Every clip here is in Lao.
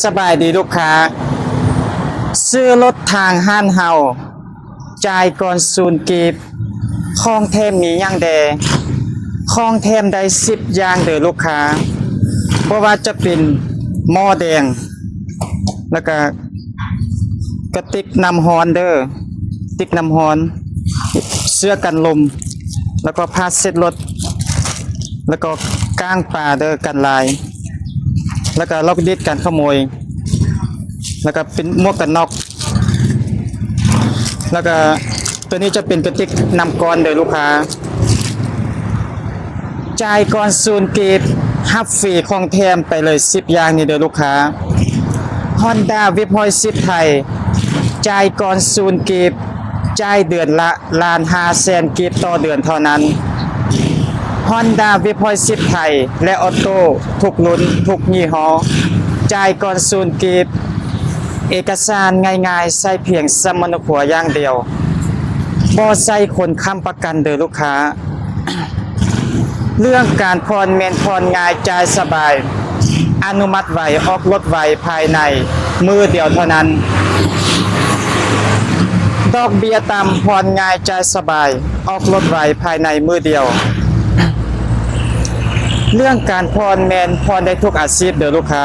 ສະບາຍດີລູກຄ້າ, ຊື້ລົດທາງຮ້ານເຮົາ ຈ່າຍກ່ອນສູນກີບ. ຂອງແຖມມີຫຍັງແດ່? ຂອງແຖມໄດ້ສິບຢ່າງເດີລູກຄ້າ, ບໍ່ວ່າຈະເປັນໝໍ້ແດງ ແລ້ວກະກະຕິກນ້ຳຮ້ອນເດີ, ຕິກນ້ຳຮ້ອນ, ເສື້ອກັນລົມ, ແລ້ວກໍຜ້າເຊັດລົດ, ແລ້ວກໍກ້າງປາເດີ ກັນລາຍ, ແລ້ວກໍລັອກດິດກັນຂະໂມຍ, ແລ້ວກໍເປັນໝວກກັນນັອກ, ແລ້ວກໍໂຕນີ້ຈະເປັນກະຕິກນ້ຳກ້ອນເດີລູກຄ້າ. ຈ່າຍກ່ອນສູນກີບ ຮັບຟຣີຂອງແຖມໄປເລີຍສິບຢ່າງນີ້ເດີລູກຄ້າ. ຮອນດ້າ ເວັບຮ້ອຍສິບໄທ ຈ່າຍກ່ອນສູນກີບ ຈ່າຍເດືອນລະລ້ານຫ້າແສນກີບຕໍ່ເດືອນເທົ່ານັ້ນ. ຮອນດ້າ ເວັບຮ້ອຍສິບໄທ ແລະ ອອໂຕ້ ທຸກລຸ້ນ ທຸກຍີ່ຫໍ້ ຈ່າຍກ່ອນສູນກີບ. ເອກະສານງ່າຍໆ ໃຊ້ພຽງສຳມະໂນຄົວຢ່າງດຽວ, ບໍ່ໃຊ້ຄົນຄ້ຳປະກັນເດີລູກຄ້າ. ເລື່ອງການຜ່ອນແມ່ນຜ່ອນງ່າຍ ຈ່າຍສະບາຍ, ອະນຸມັດໄວ ອອກລົດໄວ ພາຍໃນມື້ດຽວເທົ່ານັ້ນ. ດອກເບ້ຍຕ່ຳ ຜ່ອນງ່າຍ ຈ່າຍສະບາຍ, ອອກລົດໄວ ພາຍໃນມື້ດຽວ. ເລື່ອງການຜ່ອນແມ່ນຜ່ອນໄດ້ທຸກອາຊີບເດີລູກຄ້າ.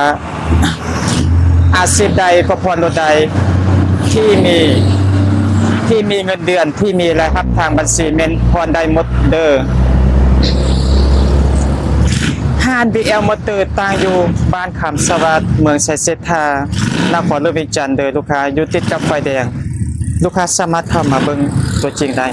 ອາຊີບໃດກໍຜ່ອນລົດໄດ້ ທີ່ມີ ທີ່ມີເງິນເດືອນ ທີ່ມີລາຍຮັບທາງບັນຊີແມ່ນຜ່ອນໄດ້ໝົດເດີ. ຮ້ານ ບີແອລ ມໍເຕີ ຕັ້ງຢູ່ບ້ານຄຳສະຫວັດ ເມືອງໄຊເສດຖາ ນະຄອນຫຼວງວຽງຈັນເດີລູກຄ້າ, ຢູ່ຕິດກັບໄຟແດງ, ລູກຄ້າສາມາດເຂົ້າມາເບິ່ງຕົວຈິງໄດ້.